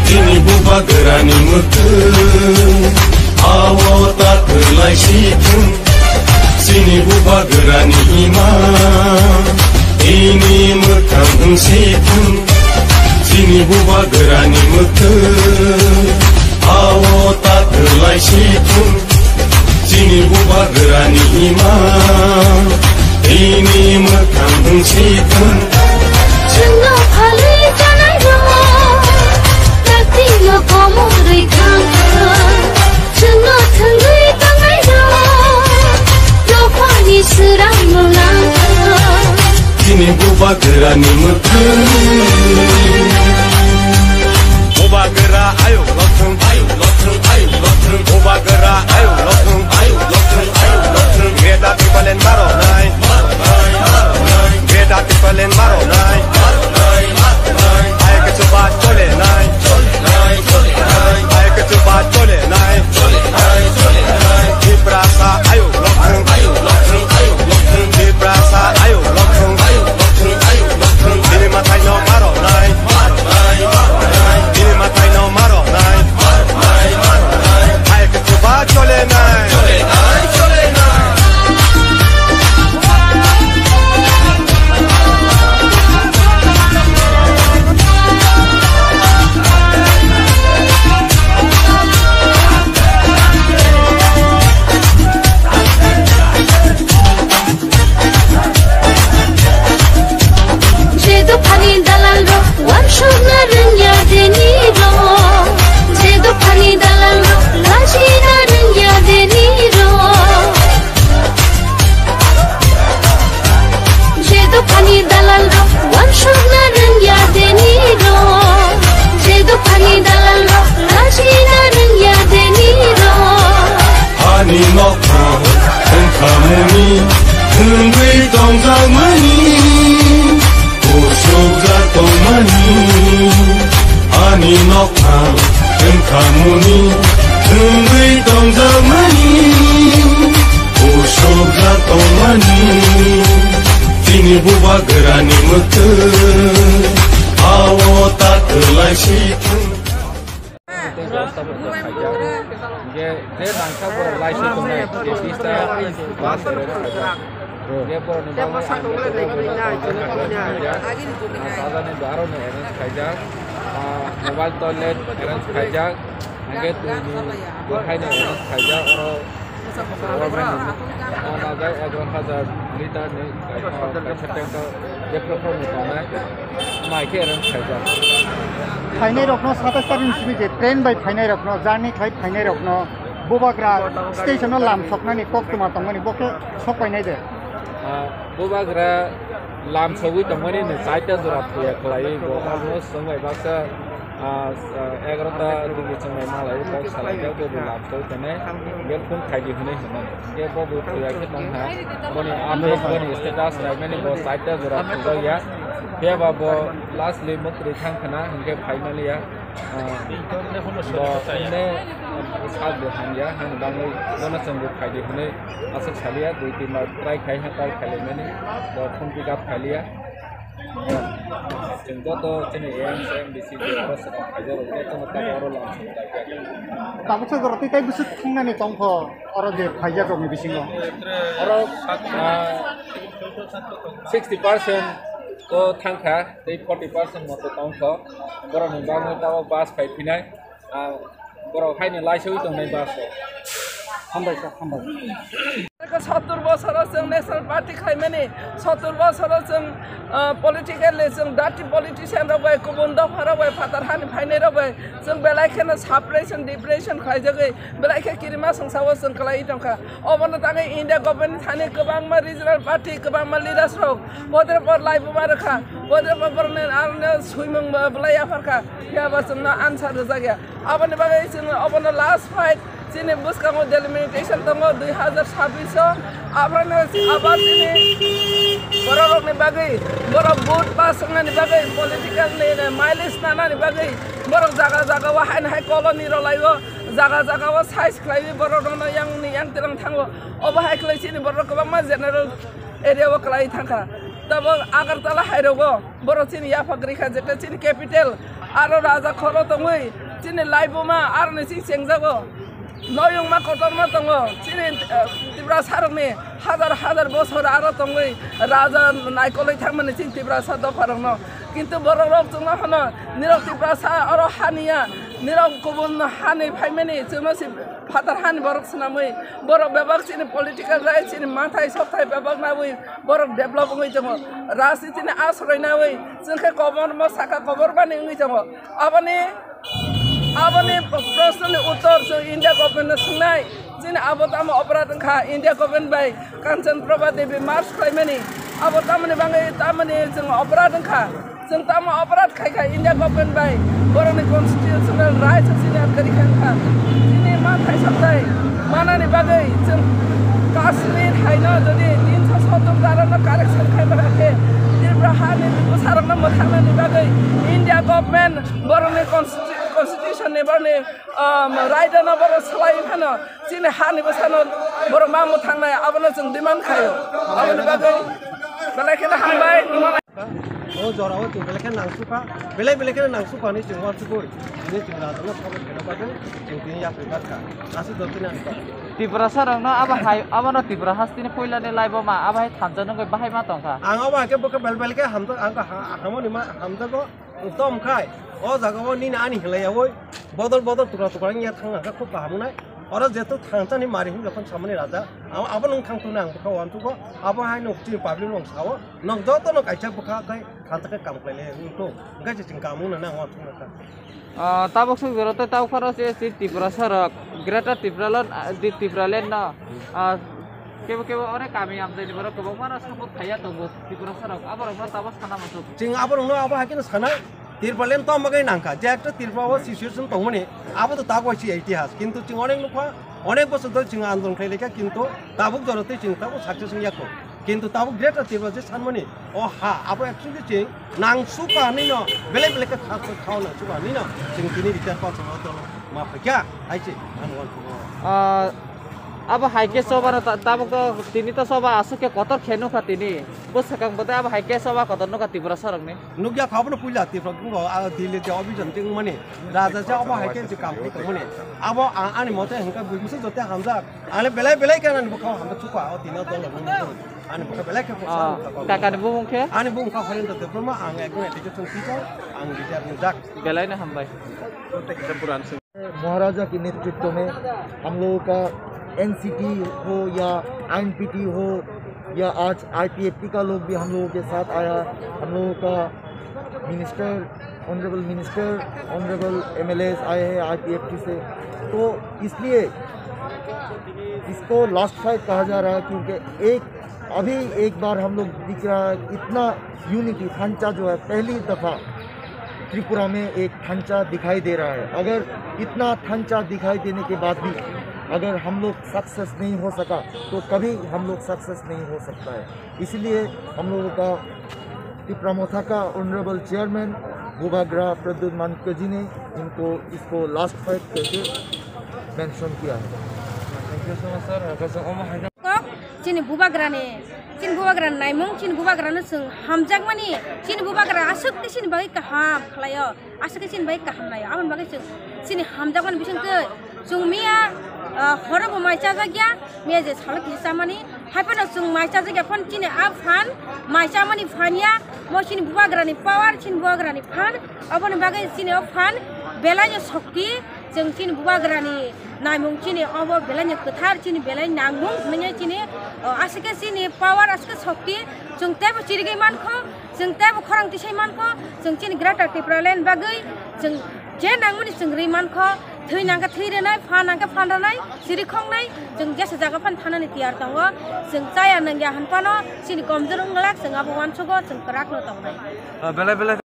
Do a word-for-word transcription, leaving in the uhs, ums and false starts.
Chini bubagrani mwkhwng, awo ta kwlai si thung. Chini bubagrani ima, ini mwkhang wng si thung. Chini bubagrani mwkhwng, awo ta kwlai si thung. Chini bubagrani ima, ini mwkhang wng si thung. Chwngno phalwi tanai rok, taktino komorwi thang thang. Chwngno thwngwi tanai rok, dophani swrangno nang thang. Chini bubagrani mwkhwng. Bubagra ayuk lokthung, ayuk lokthung, ayuk lokthung. Bubagra ayuk lokthung, ayuk lokthung, ayuk lokthung. Greater Tipraland maro nai, maro nai, maro nai. Greater Tipraland maro nai, maro nai, maro nai. Ayuk chuba chole nai, chole nai, chole nai. Ayuk chuba chole nai, chole nai, chole nai. Tiprasa ayuk lokthung, ayuk lokthung, ayuk lokthung. Tiprasa ayuk lokthung, ayuk lokthung, ayuk lokthung. Bini mathai no maro nai, maro nai, maro nai. Bini mathai no maro nai, maro nai, maro nai. Ayuk chuba chole nai, chole nai, chole nai. Je dophani dalal rok, wansukna rwngya deni rok. Je dophani dalal rok, lajina rwngya deni rok. Je dophani dalal rok, wansukna rwngya deni rok. Je dophani dalal rok, lajina rwngya deni rok. Ani nokhang wngkhamuni, wngwi tongjakmani, usukjak tongmani. Ani nokhang wngkhamuni, wngwi tongjakmani, usukjak tongmani. Chini bubagrani mwkhwng, awo ta kwlai si thung. Hingke je nangkha borok lai si tongnai, je bista bus arrange khaijak. Hingke borokni bagwi ang sajani aro ni arrange khaijak. Ah, mobile toilet arrange khaijak. Hingke twi ni, twi hai ni arrange khaijak. Oro Oro bai nang, ah, nagai egaroh hajar liter ni, ah, kaisa tank o jephru phru ni tongnai, mai khe arrange khaijak. Phainai rokno satais tarik ni simi je train bai phainai rokno, journey khlai phainai rokno, Bubagra station o lam soknani koktwma tongmani, bo khe sok painai de? Ah, Bubagra lam sogwi tongmani ni chaita jora thuya khlaiwi, bo almost chwng bai baksa Ah, ah, egaroh ta digi chwngnai malai kok salaijak, bo bo lam soi tongnai, hingke phone khaidi hwnwi hwnwi. Hingke bo bo thuya khe tongkha, boni update, boni status naimani bo chaita jora thujak ya. Phiya ba bo lastly mwkhwtwi thang khna, hingke phai maliya. Ah, bo hwnwi sak bo hamya, hani bangwi bono chwng bo khaidi hwnwi aswk saliya, dui tin bar try khai ha, try khailaimani, bo phone pick up khailiya. Chwng joto chini A M C, M D C, je oro swkang khaijak rok, jotono tabuk oro lam song khaijak. Tabuk se jora tei tei bwswk thangnani tongkho, oro je khaijak rokni bisingo. Oro, ah, sixty percent o thangkha, tei forty percent moto tongkho. Borokni bagwi tabuk bus phai phinai. Ah, borok haino laisaui tongnai bus o. Hambai kha, hambai. Sottur bosoro chwng National Party khaimani, sottur bosoro chwng, ah, politically chwng dirty politician rok bai, kubun dopha rok bai, phatar hani phainai rok bai, chwng belai kheno suppression, depression khaijagwi, belai khe kirima songsa o chwng kwlaiwi tongkha. Obono tangwi India government thani kwbangma regional party, kwbangma leaders rok, podre pod lai buma rwkha, podre pod borokni aroni swimung bo belai yapharkha, phiya bo chwngno answer rwjak ya. Aboni bagwi chwng obono last fight, chini bwskango delimitation tongo, dui hazar sabbish So, abono, abo chini bororokni bagwi, borok vote pass wngnani bagwi, political ni mileage nanani bagwi, borok jaga jaga o haino hai colony rwlaio, jaga jaga o size khlaiwi borok rono yang ni yang tirang thango. Obo hai khlai chini borok kwbangma general area o kwlai thangkha. Tabok Agartala hai rogo borok chini yaphak rikha, jeta chini capital, aro raja khoro tongwi chini laibuma aroni chini chengjago. Noyungma kotorma tongo, chini, eh, Tiprasa rokni hajar hajar bosor aro tongwi raja naikolwi thangmani chini Tiprasa dopha rokno. Kintu borok rok chwngma phano nirok Tiprasa oro haniya, nirok kubun hani phaimani chwngno si phatar hani borok swnamwi, borok bebak chini political rights, chini manthai sokthai bebak nawi borok develop wngwi tongo. Rajniti ni asroi nawi chwngkhe koborma saka koborbani wngwi tongo. Aboni Aboni proshno ni uttor chwng India government no swngnai, chini abo tamo oporad wngkha India government bai Kanchan Prabha Devi march khlaimani, abo tamoni bagwi tamoni chwng oporad wngkha, chwng tamo oporad khaikha India government bai borokni constitutional rights chini atkari kha wngkha, chini manthai sokthai manani bagwi chwng Kashmir haino jodi tinsho sottor dharano correction khaima khe Tripura hani bwsarokno mwthangnani bagwi India government borokni constitu-, constitution ni borokni, um, right no borok swlaiwi phano chini hani bwsano borok ma mwthangnai abono chwng demand khaio. Aboni bagwi belai kheno hambai. O jora o chwng belai khe nangsukha, belai belai khe nangsukha hinwi chwng uansukwi, hinwi chwng rajano sabo khaina bagwi chwng tini yapri barkha. Aswk jotoni ang kha. Tiprasa rokno abo hai, abono Tripura hasteni puilani laibuma abo hai thansa nungwi bahai ma tongkha. Ang abo hai khe bokhe bel bel khe hamjak, ang kha ha-, hamoni ma hamjago. Tong khai, o jaga o nini ani hinlai yawi bodol bodol tukra tukra wngya thangna khe khub kaham wngnai. Oro jeto thangchani mari hwn jokhon samani raja, abo, abo nwng thang tongna ang bwkha uansukgo, abo hai nwng chini public nwng sao, nwng joto no kaisa bwkha khai thangcha khe kam khlai lai wng tong, hwnkhe se chwng kam wngna nang uansukna kha. Ah, tabuk swk jora tei tabuk pharo se si Tripura sorok, Greater Tripura lo, ah, di Tripura land no, ah, Kebo kebo onek kami amchaini borok kwbangma no support khaiya tongo Tiprasa rok, aborok no tamo sana muchung. Chwng aborok no abo hai kheno sanai, Tripura land tamo bagwi nangkha, je ekta Tripura o situation tongmani, abo to tabuk waisa itihas, kintu chwng onek nukha, onek bosor dhori chwng andolon khlai laikha, kintu tabuk jora tei chwng tabuk success wngya kho, kintu tabuk Greater Tripura je sanmani, o ha, abo actually chwng nangsukha hinwi no, belai belai khe kha, kha, khao nangsukha hinwi no, chwng tini retire pass wngma tolo ma phaikha, hai se, ang uansukgo. Ah, Abo hai khe choba no ta-, tabuk to tini to choba aswk khe kotor khe nukha tini. Bwswkang bo tei abo hai khe choba kotor nukha Tiprasa rokni. Nukya kha abono puila Tiprasa rok, ah, Delhi je obhijan tongmani. Raja je abo hai khe je kam khe tongmani. Abo a-, ani mote hwnkhe buibusu jote hamjak. Ani belai belai khe ani bwkhao hamjak chukha o tini o dol rok nukha. Ani bwkha belai khe Ah, kakani bumung khe? Ani bumung kha Horendra Debbarma, ang ekdom education teacher, ang retire nukjak. Belai no hambai. महाराजा के नेतृत्व में हम लोगों का एनसीटी हो या आईएनपीटी हो या आज आईपीएफटी का लोग भी हम लोगों के साथ आया। हम लोगों का minister, honourable minister, honourable MLAs आए हैं आईपीएफटी से, तो इसलिए इसको लास्ट फाइट कहा जा रहा है, क्योंकि एक, अभी एक बार हम लोग दिख रहा है, इतना यूनिटी, थांचा जो है, पहली दफ़ा त्रिपुरा में एक थांचा दिखाई दे रहा है। अगर इतना थांचा दिखाई देने के बाद भी अगर हम लोग सक्सेस नहीं हो सका, तो कभी हम लोग सक्सेस नहीं हो सकता है। इसलिए हम लोगों का तिपरा मोथा का ऑनरेबल चेयरमैन बुबाग्रा प्रद्युत माणिक्य जी ने इनको, इसको लास्ट फाइट करके मेंशन किया है। Thank you so much, sir. Kok chini bubagrani, chini bubagrani naimung, chini bubagrano chwng hamjakmani, chini bubagra aswk tei chini bagwi kaham khlaio, aswk khe chini bagwi kaham naio. Aboni bagwi chwng chini hamjakmani bisingtwi chwng miya, ah, horo bo mai chajakya, miya je salo kisa chamani, hai phano chwng mai chajakya phano chini a phan mai chamani phan ya, mo chini bubagrani power, chini bubagrani phan, aboni bagwi chini o phan belaino sokti. Chwng chini bubagrani naimung chini obo belaino kwthar, chini belai nangmung hwnwi chini, o, aswk khe chini power, aswk khe sokti, chwng teibo chirigwi mankho, chwng teibo khorang tisai mankho, chwng chini Greater Tipraland bagwi chwng je nangmani chwng rwi mankho, thwi nangkhe thwi rwnai, phan nangkhe phan rwnai, chiri khoknai, chwng jesa jaga phano thanani tiyar tongo, chwng chaya nangya hwn phano chini komjor wng glak, chwng abo uansugo, chwng kwrakno tongnai. Ah, belai belai.